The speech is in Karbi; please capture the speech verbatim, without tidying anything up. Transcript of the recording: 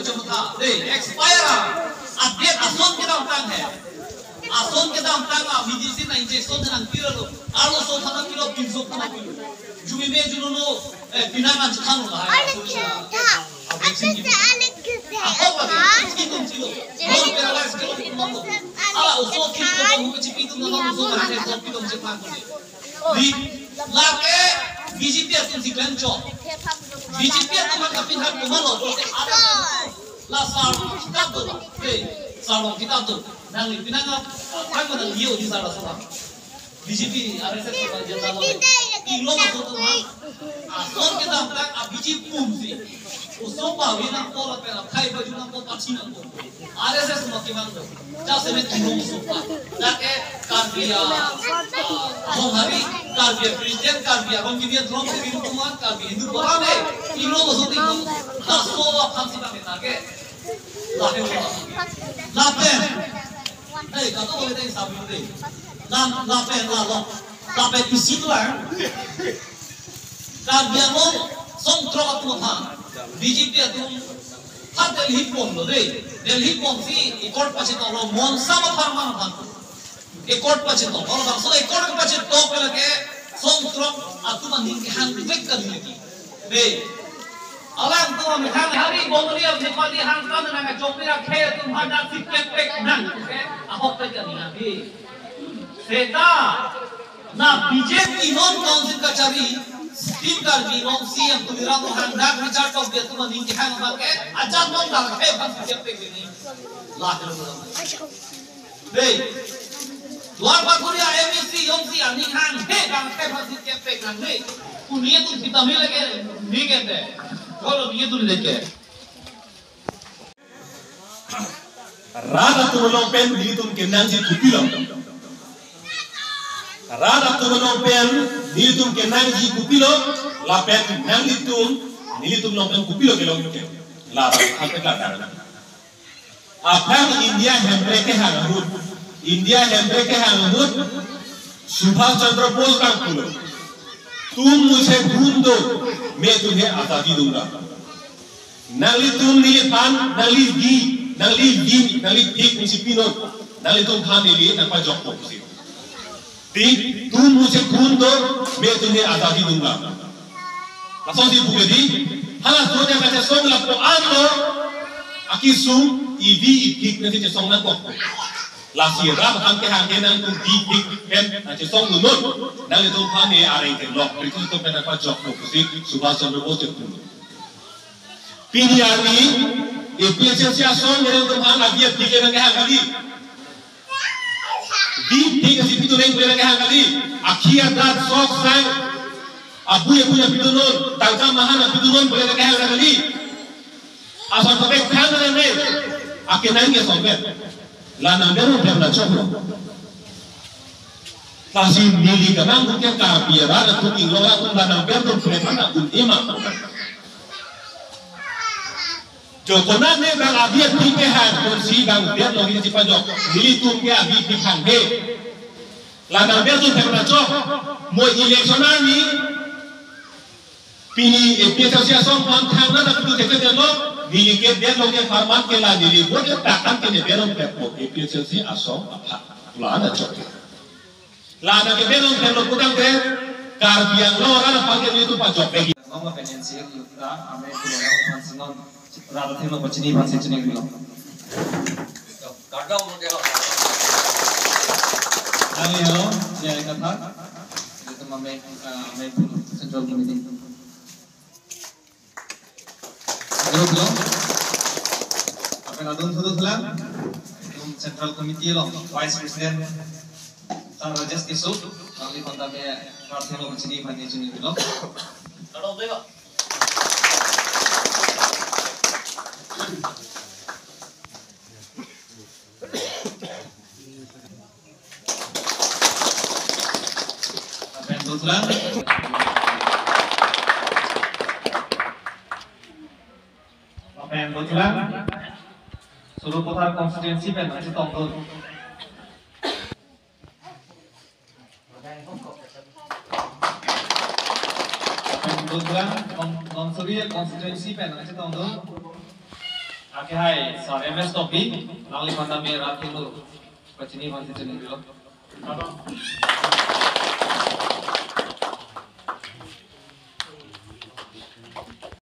Chomtha, de, expire a. Adet ason kedamtang he. Ason kedamtang a medicine a injection nangpirlo. Arloso aphan nangpilo, pinso aphan nangpilo. Jumi me jununo, eh, pinang an chikang lo, hai, ason kedamtang. A vaccine kipu. Ako pa, kitum chilo. Non paralyze kelo, kitum ako. Ala oso kitum, kitum, kitum, non oso, non oso, kitum, kitum, kitum. Di, lake B J P atum si klemchot. B J P atum an kapinhak komatlo, kote ada la sar kitab do la. Hey, sar kitab do. Nangli pinang a, kan mana liyo di sar sar. B J P, R S S ko jatalo. Inglo masuk tu mah. Ason kedamtang a B J P pum si. Oso pavi nangpo lapen akhai baju nangpo, pachi nangpo. R S S ma kevang do. Jasemet inglo masuk pa. Dak ke Karbi a, ah, Honghari, Karbi a Christian, Karbi a Rongkimian, Rongkimian Kuman, Karbi Hindu Koran de. Inglo masuk, inglo masuk. Laso aphan si pakai target. Lapen. Lapen. Hei, kata boleh tadi sabi deh. Lapen, lapen, lapen. Lapen isi tulang. Karbi Anglong song throk atum aphan B J P atum ha Delhi pon lo de. Delhi pon si accord pachethok lo, Monsam apharman aphan. Accord pachethok lo, bangso accord pachethok lake song throk atum aning kehang vek kali lagi. De. Alangtum amethang hari Bongali Nepali hangkan nang chokpira khe atum hadak si kepek nang. Ahok pek kali lagi. Seta, na B J P non council kachari, Sixth Karbi Anglong C M Tuliram Ronghang dak Richard Tokbi atum aning kehang abang ke, ajat non dak ke bang siap pek ini. Lah, de. Duar Bagori a M A C yong si aning hanghe bang ke bang siap pek nang de. Kuni atum kita mila ke, ni ke de. Kalau ni atum de ke. Rat atum along pen nelitum kenangji kopilo? Rat atum along pen nelitum kenangji kopilo? Lapen nanglitum nelitum along pen kopilo kelong ke? Lapen apek lapen. Aphrang India Hemprek kehang ahut, India Hemprek kehang ahut, Subhash Chandra Bose bang pulo, "तुम मुझे खून दो, मैं तुम्हें आजादी दूंगा।" Nanglitum neliphan, nangli bi, nangli bi, nangli phik nangsi pinon, nanglitum aphan neli nangpajokpo pusi. Di, "तुम मुझे खून दो, मैं तुम्हें आजादी दूंगा।" Lason si pu ke di, hala so dia kachesong lapu-an lo, akesung, ibi iphik nangsi chesong nangkok. Lasi rat aphan kehang ke nangtum bi iphik pen nangchesong dunnon, nanglitum aphan ne areng kelok, British atum pen nangpajokpo pusi Subhash Chandra Bose pu. Pini arni, A P H L C asong nangtum aphan abi aphik ke nangkehang kali. Bi iphik si pidun nang ke nangkehang kali. Akhi adat sok sang, abui abui apidunnon, tangka mahan apidunnon ke nangkehang kali. Asong topek khang nang ne, akenang ke song ke. La nang beru dem la choklo. Lasi neli kenang ke Karbi arat atum, Inglong atum la nang beru dem la un ema. Jo konat ne bang abi aphik kehang, konsi bang dem lo hini si pajok. Nelitum ke abi aphik hanghe. La nang beru dem la chok. Mo election arni, pini A P H L C asong aphan thangnat apitu teke telo, neli ke dem lo ke apharman ke la neli vote ke takan ke ne beron pekpo A P H L C asong aphan. La na chok. La na ke beron peklo putangte, Karbi Anglong arat aphan ke nelitum pajok lagi. Nong lapen N C L ta, amei pulo nang aphan si non, rat athengno pachini aphan si chini bilo. Kardom mo deo. Nang yo, ya kata. Itu mame, ah, mame pulo Central Committee. Hello, hello. Apa yang adun dulu lang? Itu Central Committee lo, Vice President. Sir Rajesh Tisso, kali kontak ya, rat athengno pachini aphan chini bilo. Kardom deo. Lapen dothulang. Lapen dothulang. Sarupathar constituency pen nangchetongdun. Lapen dothulang, Dong-, Dongsuri constituency pen nangchetongdun. Lake hai Sir M S Topi, nangliphan tame rat helo pachini aphansi chiningrilo.